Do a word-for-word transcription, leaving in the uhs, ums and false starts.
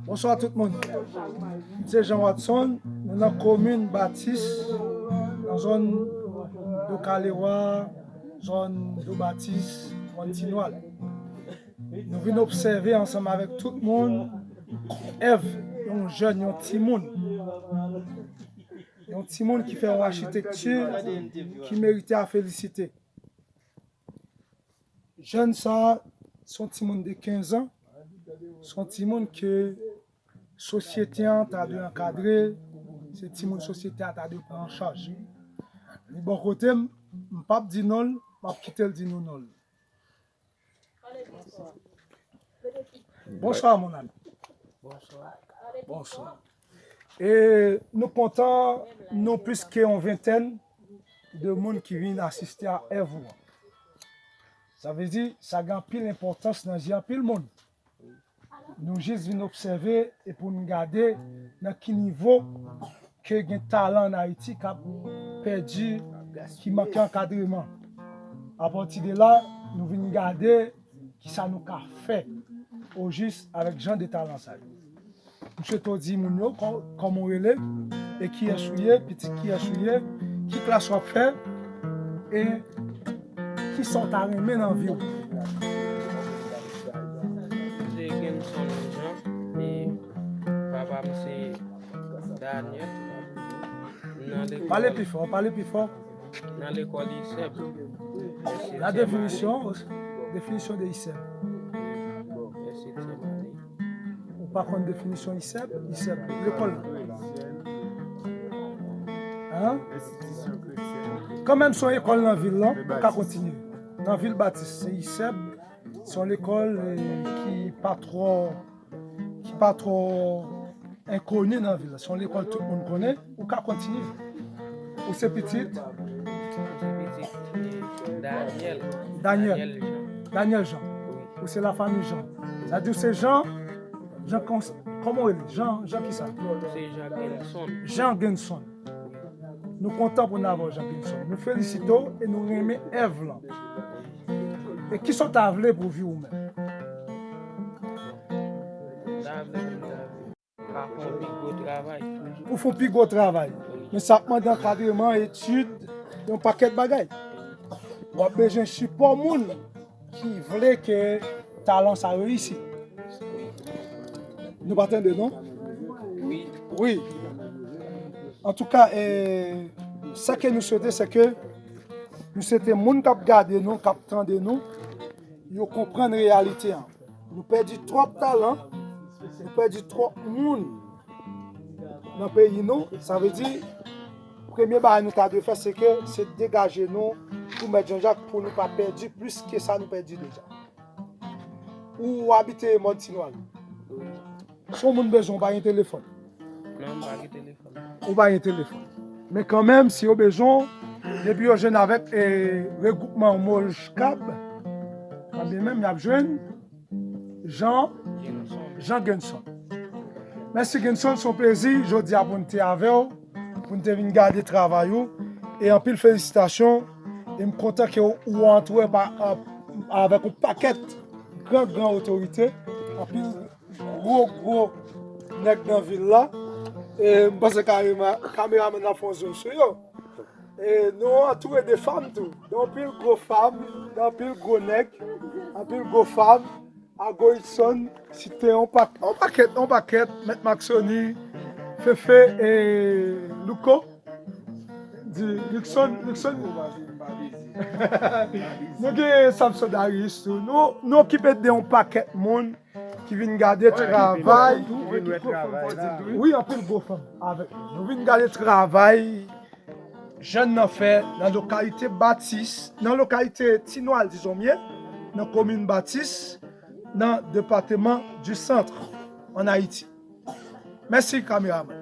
Bonswa tout moun. M se Jean Watson, nou nan komin Batis, nan zòn de Kalewa, zòn de Batis, zòn Tinwal. Nou vin obsève ansanm avèk tout moun èv yon jèn, yon timoun. Yon timoun ki fè yon achitekti ki merite a felisite. Jèn sa a, se yon timoun de kenz an, se yon timoun ke sosyete an ta dwe ankadre, se timoun sosyete a ta dwe pran an chaj. Li bò kote m, m p ap di non l, m ap kite l di nou non l. Bonsoir, mon ami. Bonswa. Bonswa. E nou kontan, nou plis ke yon ventèn de moun ki vin asiste a èv ou an. Sa vle di, sa gen anpil enpòtans nan je anpil moun. Nou jis vin obsève e pou n gade nan ki nivo ke gen talan ann Ayiti k ap pèdi, ki manke ankadreman. Apati de la, nou vin gade kisa nou ka fè ojis avèk jan de talan sa yo. M swete w di moun yo kò-, kòman w rele, e kiyès ou ye, pitit kiyès ou ye, ki klas w ap fè, e kisa w ta renmen nan vi w. Se Genson Jean, e papa m se Daniel. Nan lekòl, pale pi fò, pale pi fò. Nan lekòl ISEB. La définition, définition de ISEB. Ou pa konn definisyon ISEB? ISEB, lekòl la. Hein? Kanmenm se yon lekòl nan vil lan, ou ka kontinye. Nan vil Batis, se ISEB, se yon lekòl, eh, ki pa twò, ki pa twò enkoni nan vil la. Se yon lekòl tout moun konnen, ou ka kontinye. Ou se pitit? Mwen se pitit, eh, Daniel. Daniel. Daniel Jean. Daniel Jean. Wi. Ou se lafanmi Jean. Sa di ou se Jean, Jean kons-, kòman w rele? Jean, Jean kisa? Se Jean Genson. Jean Genson. Nou kontan pou n avè w, Jean Genson. Nou felisite w e nou renmen èv lan. E kisa w ta vle pou vi w menm? M ta vle pou m ta vle ka fè yon pi gwo travay. Pou fè yon pi gwo travay. Men sa ap mande ankadreman, etid, yon pakèt bagay. W ap bezwen sipò moun ki vle ke talan sa reyisi. Nou pa tande, non? Wi. Wi. Antouka, eh, sa ke nou swete, se ke nou swete moun k ap gade nou, k ap tande nou, yo konprann reyalite an. Nou pèdi twòp talan, nou pèdi twòp moun nan peyi nou. Sa vle di, premye bagay nou ta dwe fè, se ke, se degaje nou pou Mèt Janjak, pou nou pa pèdi plis ke sa nou pèdi deja. Ou abite mòn Tinwal? Si yon moun bezwen w, pa gen telefòn? Non, m pa gen telefòn. Ou pa gen telefòn. Men kanmenm, si yo bezwen w, depi yo jwenn avèk, eh, regwoupman Mojkab, ebyen menm y ap jwenn Jean, Jean Genson. Mèsi Genson, se yon plezi jodi a pou n te avè w, pou n te vin gade travay ou. E anpil felisitasyon. E m kontan ke ou, ou antoure pa, a, avèk yon pakèt gran, gran otorite. Anpil gwo, gwo nèg nan vil la. E m panse kareman, kameramann la fè yon zoom sou yo. E nou antoure de fanm tou. Gen anpil gwo fanm, gen anpil gwo nèg, anpil gwo fanm. Ago Ikson, site yon pak-, yon pakèt, yon pakèt, Mèt Maksoni, Fefe e Louko. Di Luckson, Luckson. Nou gen Samson Darius tou. Nou, nou okipe de yon pakèt moun ki vin gade travay. Wi, anpil gwo fanm avèk nou. Nou vin gade travay jèn nan fè nan lokalite Batis, nan lokalite Tinwal, dizon mye, nan komin Batis, nan depatman di Sant, ann Ayiti. Mèsi, kameramann.